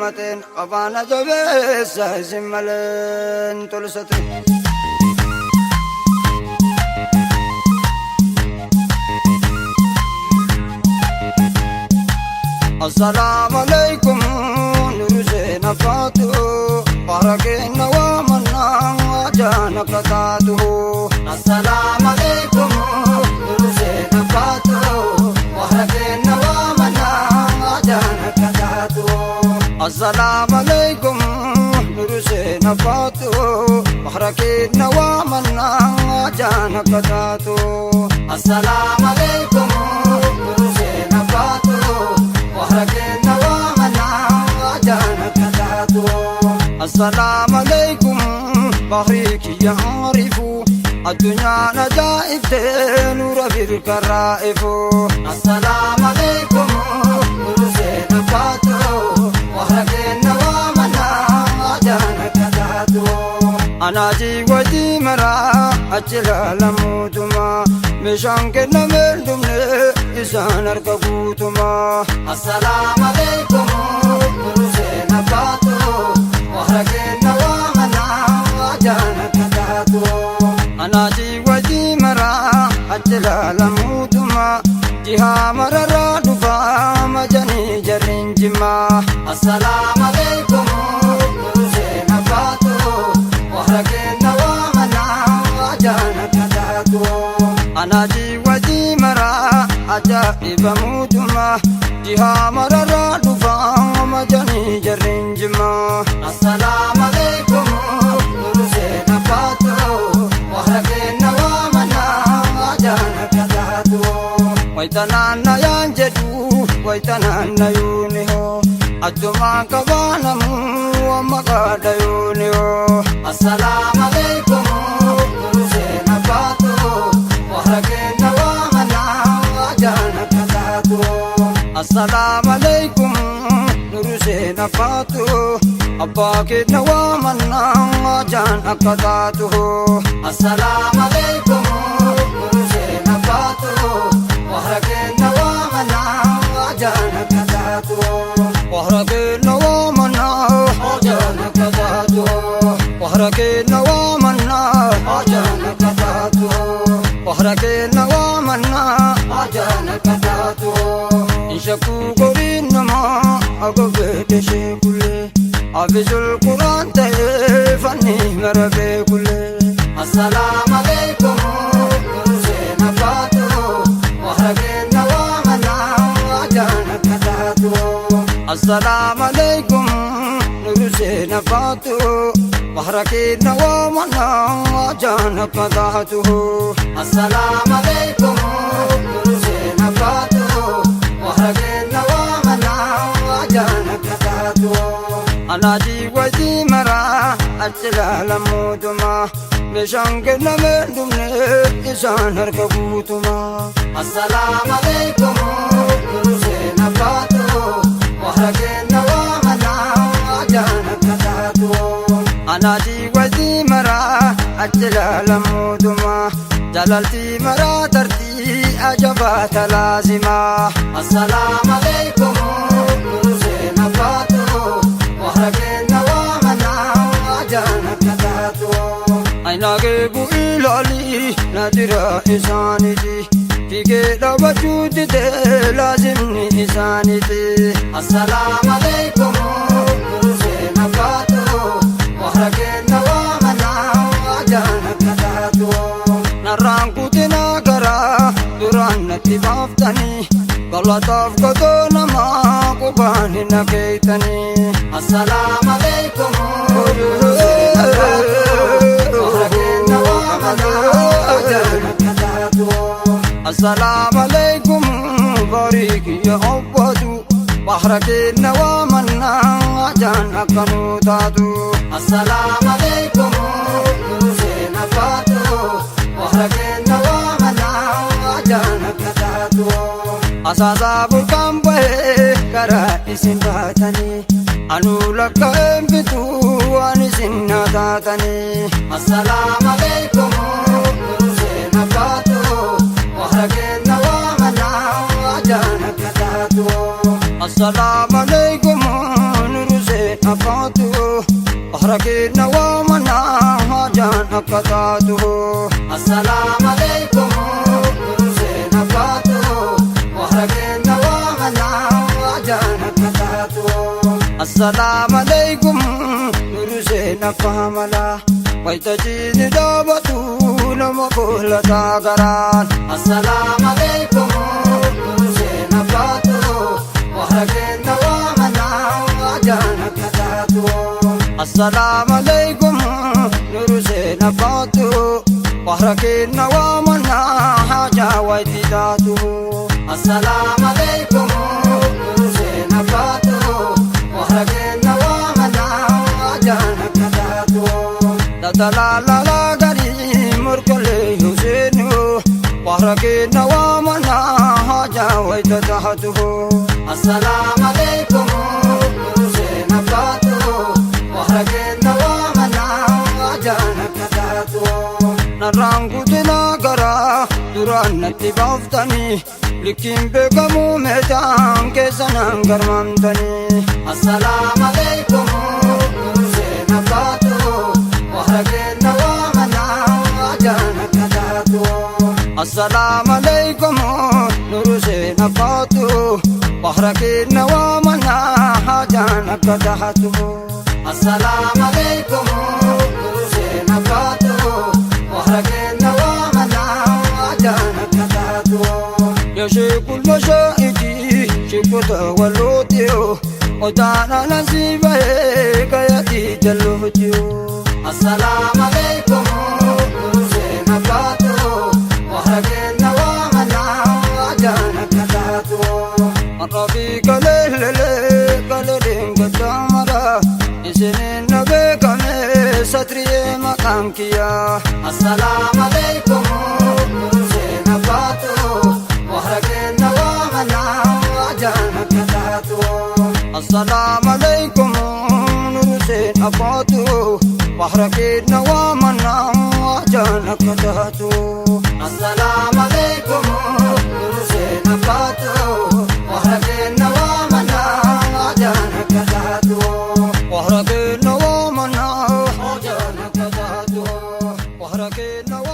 Lamateen afaana jabeessa isin maleen tolsate. Assalaamu alaikum nuru seena faatu barakeenna waamannaa ajaana kataatu. Assalaamu alaikum nuru seena faatu barakeenna waamannaa ajaana kataatu. Assalaamu alaikum nuru seena faatu barakeenna waamannaa ajaana kataatu. Assalaamu alaikum nuru seena faatu barakeenna waamannaa ajaana kataatu. Assalaamu alaikum bahrii kiyya arifu addunyaan ajaa'ibtee nura birkarraa'ifu. Assalaamu alaikum nuru seena faatu barakeenna waamannaa ajaana kataatu. Anaajii wajii maraa achi ilaalamuutuma meeshaan kennameen dhumne isaan harka guutuma. Assalaamu alaikum nuru seena faatu barakeenna waamannaa ajaana kataatu. Anaajii wajii maraa achi ilaalamuutuma jihaa mararraa dhufaa majanii jarriin jimaa. Assalaamu alaikum nuru seena faatu barakeenna waamannaa ajaana kataatu. Anaajii wajii maraa ajaa'iba muutuma jihaa mararraa dhufaa majanii jarriin jimaa. Assalaamu alaikum nuru seena faatu barakeenna waamannaa ajaana kataatu. Wayitanaanna yaan jedhu wayitanaanna yuuni hoo addumaan qabaanamu amma qaadha yuuni hoo. Assalaamu alaikum nuru seena faatu barakeenna waamannaa ajaana kataatu. Assalaamu alaikum nuru seena faatu abbaa keenya waamannaa ajaan akka taatu. Assalaamu alaikum nuru seena faatu barakeenna waamannaa ajaan akka taatu. Barakeenna waamannaa ajaan akka taatu. Barakeenna waamannaa ajaan akka taatu. Barakeenna waamannaa ajaan akka taatu. Inshakuu goriin namaa akka fedhe sheekulee hafisul quraan ta'ee fanni mara beekulee. Assalaamu alaikum nuru seena faatu barakeenna waamannaa ajaana akka taatu. Assalaamu alaikum nuru seena faatu barakeenna waamannaa ajaana akka taatu. Assalaamu alaikum nuru seena faatu barakeenna waamannaa ajaana akka taatu. Anaajii wajii maraa achi ilaalamuutuma meeshaan kennameen dhumne isaan harka guutuma. Assalaamu alaikum nuru seena faatu barakeenna waamannaa ajaana akka taatu. Anaajii wajii maraa achi ilaalamuutuma jalaltii maraa tartii ajabaa talaazimaa. Assalaamu alaikum nuru seena faatu barakeenna waamannaa ajaana akka taatu. Ayinaagee bu'ii na jira isaaniiti. Fiigee dhaabachuu didee laazimni isaaniiti. Assalaamu alaikum nuru seena faatu barakeenna waamannaa ajaana akka taatu. Narraan kutinaa garaa duraan natti baaftanii galataaf godoo namaa qubaan hin akeeytanii. Assalaamu alaikum nuru seena faatu barakeenna waamannaa ajaana akka taatu. Assalaamu alaikum barii kiyya obbootu barakeenna waamannaa ajaan akka nuu taatu. Assalaamu alaikum nuru seena faatu barakeenna waamannaa ajaan akka taatu. Asaasaa burqaan bahee karaa isin baatanii anuu lakkaa'een bituu waan isin naa taatanii. Assalaamu alaikum nuru seena faatu barakeenna waamannaa ajaana akka taatu. Assalaamu alaikum nuru Huseen afaatu bahra keenya waamanaa haajaan akka taatu. Assalaamu alaikum Nur Huseen afaatu bahra keenya waamanaa haajaan akka taatu. Assalaamu alaikum Nur Huseen abbaa malaa wayita jiini dhaabatu nama koolataa garaan. Assalaamu alaikum Nur Huseen afaatu bahra keenya waamanaa haajaan akka taatu. Assalaamu alaikum Nur Huseen afaatu bahra keenya waamanaa haajaa wayti taatu. Assalaamu alaikum Nur Huseen afaatu bahra keenya waamanaa haajaan akka taatu. Tatalaalala garii morkolee Huseenu bahra keenya waamanaa haajaa wayta taatu. Assalaamu alaikum Nur Huseen afaatu bahra keenya waamanaa haajaan akka taatu. Narraan guutinaa garaa duraan natti baaftanii likkiin beekamuu meetaan keessa naan garmaamtanii. Assalaamu alaikum Nur Huseen afaatu bahra keenya waamanaa haajaan akka taatu. Assalaamu alaikum Nur Huseen afaatu bahra keenya waamanaa haajaan akka taatu. Assalaamu alaikum Nur Huseen afaatu bahra keenya waamanaa haajaan akka taatu. Ya sheekul mashaa'iti sheekota wallootiyoo otaan alasii bahee kayatii jallootiyoo. Assalaamu alaikum Nur Huseen afaatu bahra keenya waamanaa haajaan akka taatu. Rabbii kaleelelee kaleeleen gaddaamara isiniin na beekame satriyee maqaan kiyyaa. Assalaamu alaikum Nur Huseen afaatu bahra keenya waamanaa haajaan akka taatu. Assalaamu alaikum Nur Huseen afaatu bahra keenya waamanaa haajaan akka taatu. Assalaamu alaikum Nur Huseen afaatu bahra keenya waamanaa haajaan akka taatu. Bahra keenya waamanaa haajaan akka taatu. Bahra keenya.